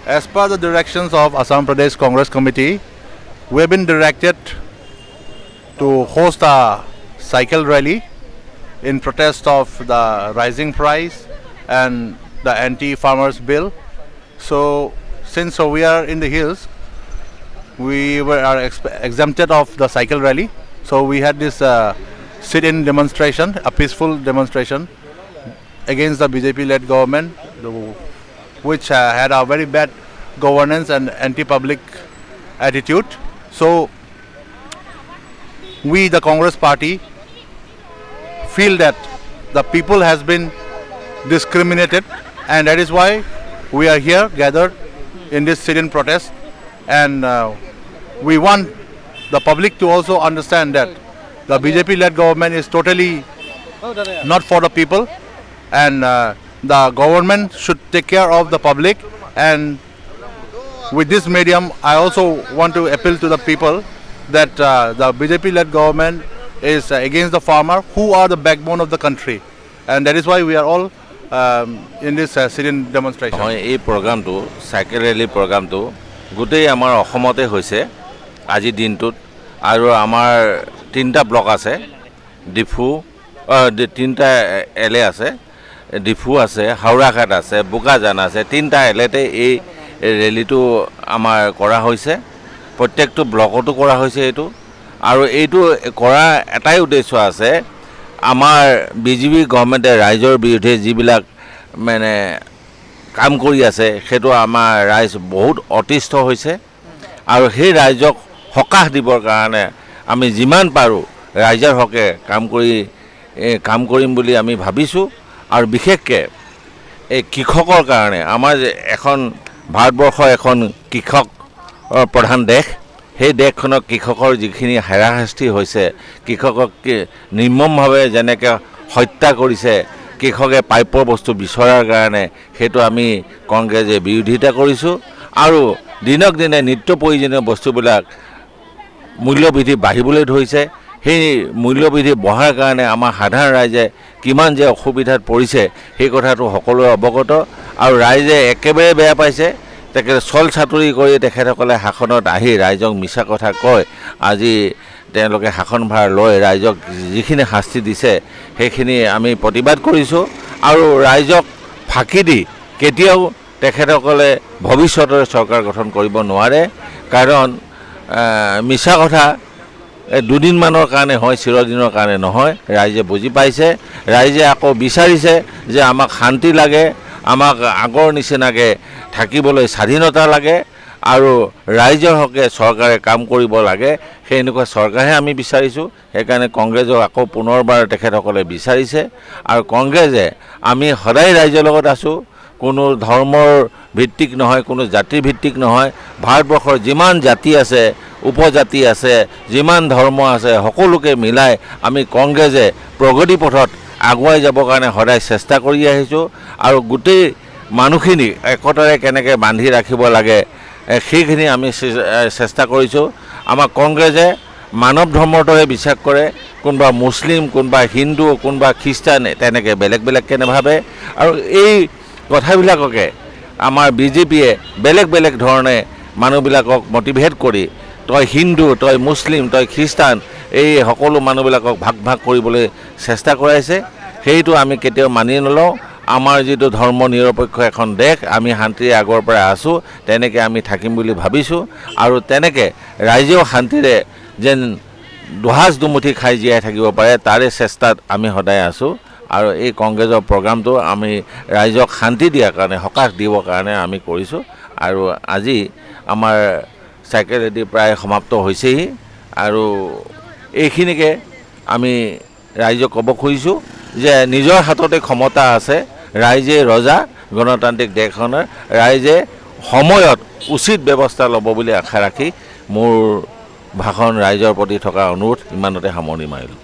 As per the directions of Assam Pradesh Congress Committee, we have been directed to host a cycle rally in protest of the rising price and the anti-farmers bill. So, since we are in the hills, we are exempted of the cycle rally. So we had this sit-in demonstration, a peaceful demonstration against the BJP-led government, which had a very bad governance and anti-public attitude. So we, the Congress party, feel that the people has been discriminated, and that is why we are here gathered in this sit-in protest, and we want the public to also understand that the BJP-led government is totally not for the people, and the government should take care of the public. And with this medium, I also want to appeal to the people that the BJP-led government is against the farmer, who are the backbone of the country, and that is why we are all in this sit-in demonstration. হয়, এই প্ৰগ্ৰামটো, cycle rally প্ৰগ্ৰামটো গোটেই আমাৰ অসমতে হৈছে আজিৰ দিনটোত। আৰু আমাৰ তিনিটা ব্লক আছে, ডিফু, তিনিটা এল এ আছে, ডিফু আছে, হাওৰাঘাট আছে, বোকাজান আছে। তিনিটা এলেতে এই ৰেলীটো আমাৰ কৰা হৈছে। প্ৰত্যেকটো ব্লকতো কৰা হৈছে এইটো। আৰু এইটো কৰা এটাই উদ্দেশ্য আছে, আমাৰ বিজেপি গভৰ্ণমেণ্টে ৰাইজৰ বিৰুদ্ধে যিবিলাক মানে কাম কৰি আছে, সেইটো আমাৰ ৰাইজ বহুত অতিষ্ঠ হৈছে। আৰু সেই ৰাইজক সকাহ দিবৰ কাৰণে আমি যিমান পাৰোঁ ৰাইজৰ হকে কাম কৰিম বুলি আমি ভাবিছোঁ। আৰু বিশেষকৈ এই কৃষকৰ কাৰণে, আমাৰ যে এখন ভাৰতবৰ্ষ এখন কৃষক প্ৰধান দেশ, সেই দেশখনত কৃষকৰ যিখিনি হাৰাশাস্তি হৈছে, কৃষকক নিৰ্মমভাৱে যেনেকৈ হত্যা কৰিছে কৃষকে প্ৰাপ্য বস্তু বিচৰাৰ কাৰণে, সেইটো আমি কংগ্ৰেছে বিৰোধিতা কৰিছোঁ। আৰু দিনক দিনে নিত্য প্ৰয়োজনীয় বস্তুবিলাক মূল্যবৃদ্ধি বাঢ়িবলৈ ধৰিছে। সেই মূল্যবৃদ্ধি বঢ়াৰ কাৰণে আমাৰ সাধাৰণ ৰাইজে কিমান যে অসুবিধাত পৰিছে, সেই কথাটো সকলোৱে অৱগত। আৰু ৰাইজে একেবাৰে বেয়া পাইছে। তেখেতে চল চাতুৰি কৰি তেখেতসকলে শাসনত আহি ৰাইজক মিছা কথা কয় আজি তেওঁলোকে শাসনভাৰ লৈ ৰাইজক যিখিনি শাস্তি দিছে, সেইখিনি আমি প্ৰতিবাদ কৰিছোঁ। আৰু ৰাইজক ফাঁকি দি কেতিয়াও তেখেতসকলে ভৱিষ্যতৰ চৰকাৰ গঠন কৰিব নোৱাৰে। কাৰণ মিছা কথা এই দুদিনমানৰ কাৰণে হয়, চিৰদিনৰ কাৰণে নহয়। ৰাইজে বুজি পাইছে। ৰাইজে আকৌ বিচাৰিছে যে আমাক শান্তি লাগে, আমাক আগৰ নিচিনাকৈ থাকিবলৈ স্বাধীনতা লাগে আৰু ৰাইজৰ হকে চৰকাৰে কাম কৰিব লাগে। সেই এনেকুৱা চৰকাৰহে আমি বিচাৰিছোঁ। সেইকাৰণে কংগ্ৰেছক আকৌ পুনৰবাৰ তেখেতসকলে বিচাৰিছে। আৰু কংগ্ৰেছে আমি সদায় ৰাইজৰ লগত আছোঁ। কোনো ধৰ্মৰ ভিত্তিক নহয়, কোনো জাতিৰ ভিত্তিক নহয়। ভাৰতবৰ্ষৰ যিমান জাতি আছে, উপজাতি আছে, যিমান ধৰ্ম আছে, সকলোকে মিলাই আমি কংগ্ৰেছে প্ৰগতি পথত আগুৱাই যাবৰ কাৰণে সদায় চেষ্টা কৰি আহিছোঁ। আৰু গোটেই মানুহখিনি একতাৰে কেনেকৈ বান্ধি ৰাখিব লাগে, সেইখিনি আমি চেষ্টা কৰিছোঁ। আমাৰ কংগ্ৰেছে মানৱ ধৰ্মৰ দৰে বিশ্বাস কৰে। কোনোবা মুছলিম, কোনোবা হিন্দু, কোনোবা খ্ৰীষ্টান, তেনেকৈ বেলেগ বেলেগকৈ নাভাবে। আৰু এই কথাবিলাককে আমাৰ বিজেপিয়ে বেলেগ বেলেগ ধৰণে মানুহবিলাকক মটিভেট কৰি তই হিন্দু, তই মুছলিম, তই খ্ৰীষ্টান, এই সকলো মানুহবিলাকক ভাগ ভাগ কৰিবলৈ চেষ্টা কৰাইছে। সেইটো আমি কেতিয়াও মানি নলওঁ। আমাৰ যিটো ধৰ্ম নিৰপেক্ষ এখন দেশ, আমি শান্তিৰে আগৰ পৰা আছোঁ, তেনেকৈ আমি থাকিম বুলি ভাবিছোঁ। আৰু তেনেকৈ ৰাইজেও শান্তিৰে যেন দুসাঁজ দুমুঠি খাই জীয়াই থাকিব পাৰে, তাৰে চেষ্টাত আমি সদায় আছোঁ। আৰু এই কংগ্ৰেছৰ প্ৰগ্ৰামটো আমি ৰাইজক শান্তি দিয়াৰ কাৰণে, সকাহ দিবৰ কাৰণে আমি কৰিছোঁ। আৰু আজি আমাৰ চাইকেল ৰেলী প্ৰায় সমাপ্ত হৈছেহি। আৰু এইখিনিকে আমি ৰাইজক ক'ব খুজিছোঁ যে নিজৰ হাততে ক্ষমতা আছে, ৰাইজে ৰজা। গণতান্ত্ৰিক দেশখনৰ ৰাইজে সময়ত উচিত ব্যৱস্থা ল'ব বুলি আশা ৰাখি মোৰ ভাষণ, ৰাইজৰ প্ৰতি থকা অনুৰোধ ইমানতে সামৰণি মাৰিলোঁ।